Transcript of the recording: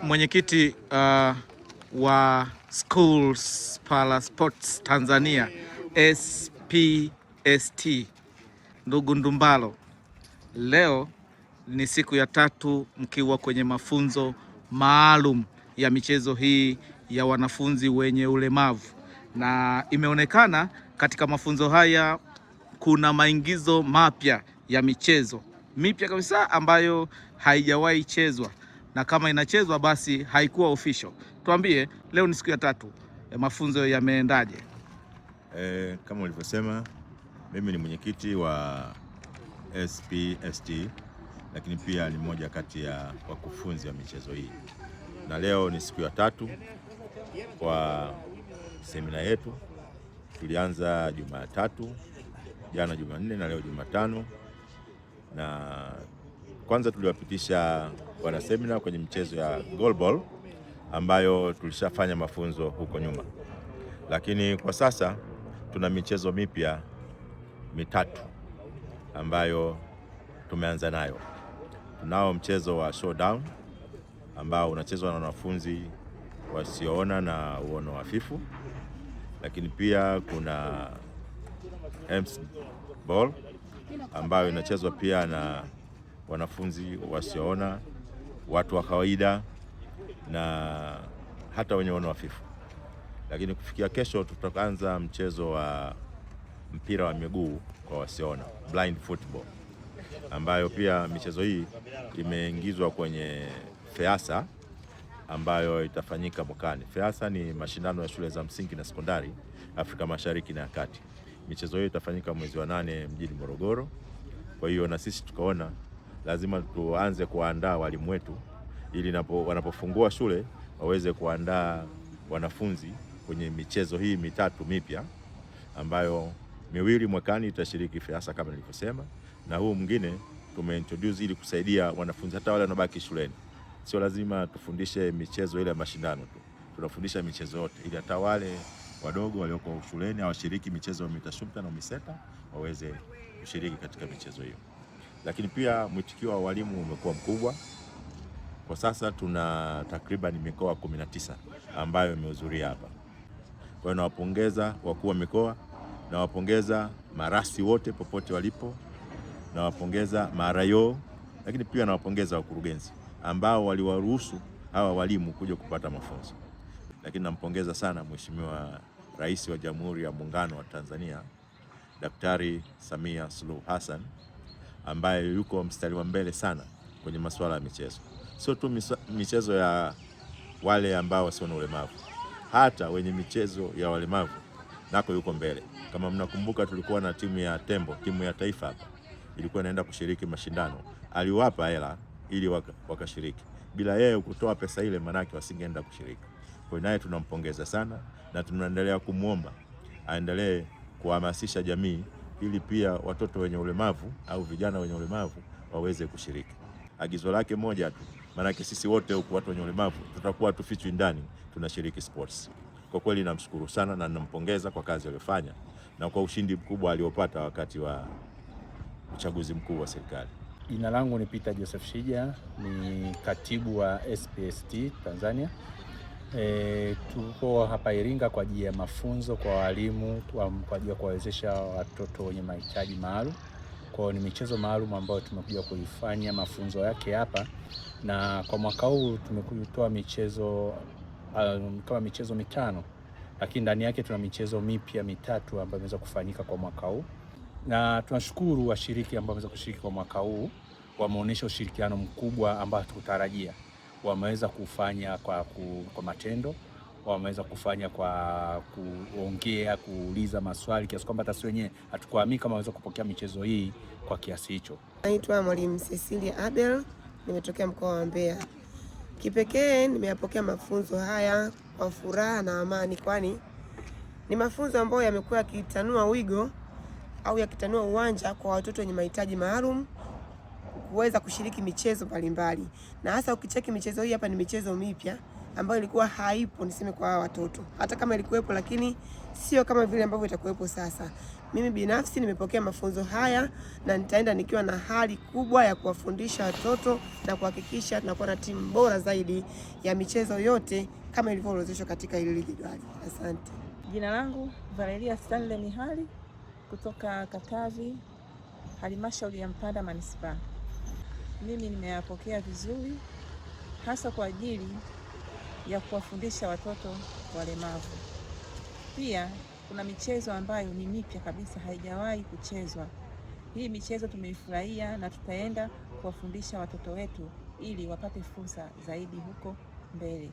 Mwenyekiti wa Schools Para Sports Tanzania SPST ndugu Ndumbaro, leo ni siku ya tatu mkiwa kwenye mafunzo maalum ya michezo hii ya wanafunzi wenye ulemavu, na imeonekana katika mafunzo haya kuna maingizo mapya ya michezo mipya kabisa ambayo haijawahi chezwa na kama inachezwa basi haikuwa official. Tuambie, leo ni siku ya tatu, mafunzo yameendaje? Kama ulivyosema, mimi ni mwenyekiti wa SPST, lakini pia ni mmoja kati ya wakufunzi wa michezo hii, na leo ni siku ya tatu kwa semina yetu. Tulianza Jumatatu, jana Jumanne na leo Jumatano, na kwanza tuliwapitisha wana semina kwenye michezo ya goalball ambayo tulishafanya mafunzo huko nyuma, lakini kwa sasa tuna michezo mipya mitatu ambayo tumeanza nayo. Tunao mchezo wa showdown ambao unachezwa na wanafunzi wasioona na uono hafifu, lakini pia kuna Hems ball ambayo inachezwa pia na wanafunzi wasioona, watu wa kawaida na hata wenye uono hafifu. Lakini kufikia kesho tutaanza mchezo wa mpira wa miguu kwa wasioona, blind football, ambayo pia michezo hii imeingizwa kwenye FEASA ambayo itafanyika mwakani. FEASA ni mashindano ya shule za msingi na sekondari Afrika Mashariki na Kati. Michezo hiyo itafanyika mwezi wa 8 mjini Morogoro. Kwa hiyo na sisi tukaona lazima tuanze kuandaa walimu wetu ili wanapofungua shule waweze kuandaa wanafunzi kwenye michezo hii mitatu mipya ambayo miwili mwakani itashiriki FEASA kama nilivyosema, na huu mwingine tumeintroduce ili kusaidia wanafunzi hata wale wanaobaki shuleni. Sio lazima tufundishe michezo ile ya mashindano tu, tunafundisha michezo yote ili hata wale wadogo walioko shuleni hawashiriki michezo ya UMITASHUMTA na UMISETA waweze kushiriki katika michezo hiyo. Lakini pia mwitikio wa walimu umekuwa mkubwa. Kwa sasa tuna takriban mikoa 19 ambayo imehudhuria hapa. Kwa hiyo nawapongeza wakuu wa mikoa, nawapongeza marasi wote popote walipo, nawapongeza marayo, lakini pia nawapongeza wakurugenzi ambao waliwaruhusu hawa walimu kuja kupata mafunzo. Lakini nampongeza sana Mheshimiwa Rais wa Jamhuri ya Muungano wa Tanzania Daktari Samia Suluhu Hassan ambaye yuko mstari wa mbele sana kwenye masuala ya michezo, sio tu michezo ya wale ambao wasio na ulemavu, hata wenye michezo ya walemavu nako yuko mbele. Kama mnakumbuka, tulikuwa na timu ya Tembo, timu ya taifa hapa ilikuwa inaenda kushiriki mashindano, aliwapa hela ili wakashiriki. Bila yeye kutoa pesa ile, manake wasingeenda kushiriki. Kwa hiyo naye tunampongeza sana na tunaendelea kumwomba aendelee kuhamasisha jamii ili pia watoto wenye ulemavu au vijana wenye ulemavu waweze kushiriki. Agizo lake moja tu, maanake sisi wote huku watu wenye ulemavu tutakuwa tufichwi ndani, tunashiriki sports. Kwa kweli namshukuru sana na nampongeza kwa kazi aliyofanya na kwa ushindi mkubwa aliopata wakati wa uchaguzi mkuu wa serikali. Jina langu ni Peter Joseph Shija, ni katibu wa SPST Tanzania. Tuko hapa Iringa kwa ajili ya mafunzo kwa walimu kwa ajili ya kuwawezesha watoto wenye mahitaji maalum. Kwa hiyo ni michezo maalum ambayo tumekuja kuifanya mafunzo yake hapa, na kwa mwaka huu tumekutoa michezo kama michezo 5, lakini ndani yake tuna michezo mipya 3 ambayo imeweza kufanyika kwa mwaka huu, na tunashukuru washiriki ambao wameweza kushiriki kwa mwaka huu, wameonyesha ushirikiano mkubwa ambao tukutarajia. Wameweza kufanya kwa matendo, wameweza kufanya kwa kuongea, kuuliza maswali kiasi kwamba hata sisi wenyewe hatukuamini kama wameweza kupokea michezo hii kwa kiasi hicho. Naitwa Mwalimu Cecilia Abel, nimetokea mkoa wa Mbeya. Kipekee nimeyapokea mafunzo haya kwa furaha na amani, kwani ni mafunzo ambayo yamekuwa yakitanua wigo au yakitanua uwanja kwa watoto wenye mahitaji maalum kuweza kushiriki michezo mbalimbali, na hasa ukicheki michezo hii hapa ni michezo mipya ambayo ilikuwa haipo, niseme kwa hawa watoto, hata kama ilikuwepo, lakini sio kama vile ambavyo itakuwepo sasa. Mimi binafsi nimepokea mafunzo haya na nitaenda nikiwa na hali kubwa ya kuwafundisha watoto na kuhakikisha tunakuwa na timu bora zaidi ya michezo yote kama ilivyoorodheshwa katika hili jedwali. Asante. Jina langu Valeria Stanley Mihali kutoka Katavi, halmashauri ya Mpanda manispaa. Mimi nimeyapokea vizuri, hasa kwa ajili ya kuwafundisha watoto walemavu. Pia kuna michezo ambayo ni mipya kabisa, haijawahi kuchezwa. Hii michezo tumeifurahia na tutaenda kuwafundisha watoto wetu ili wapate fursa zaidi huko mbele.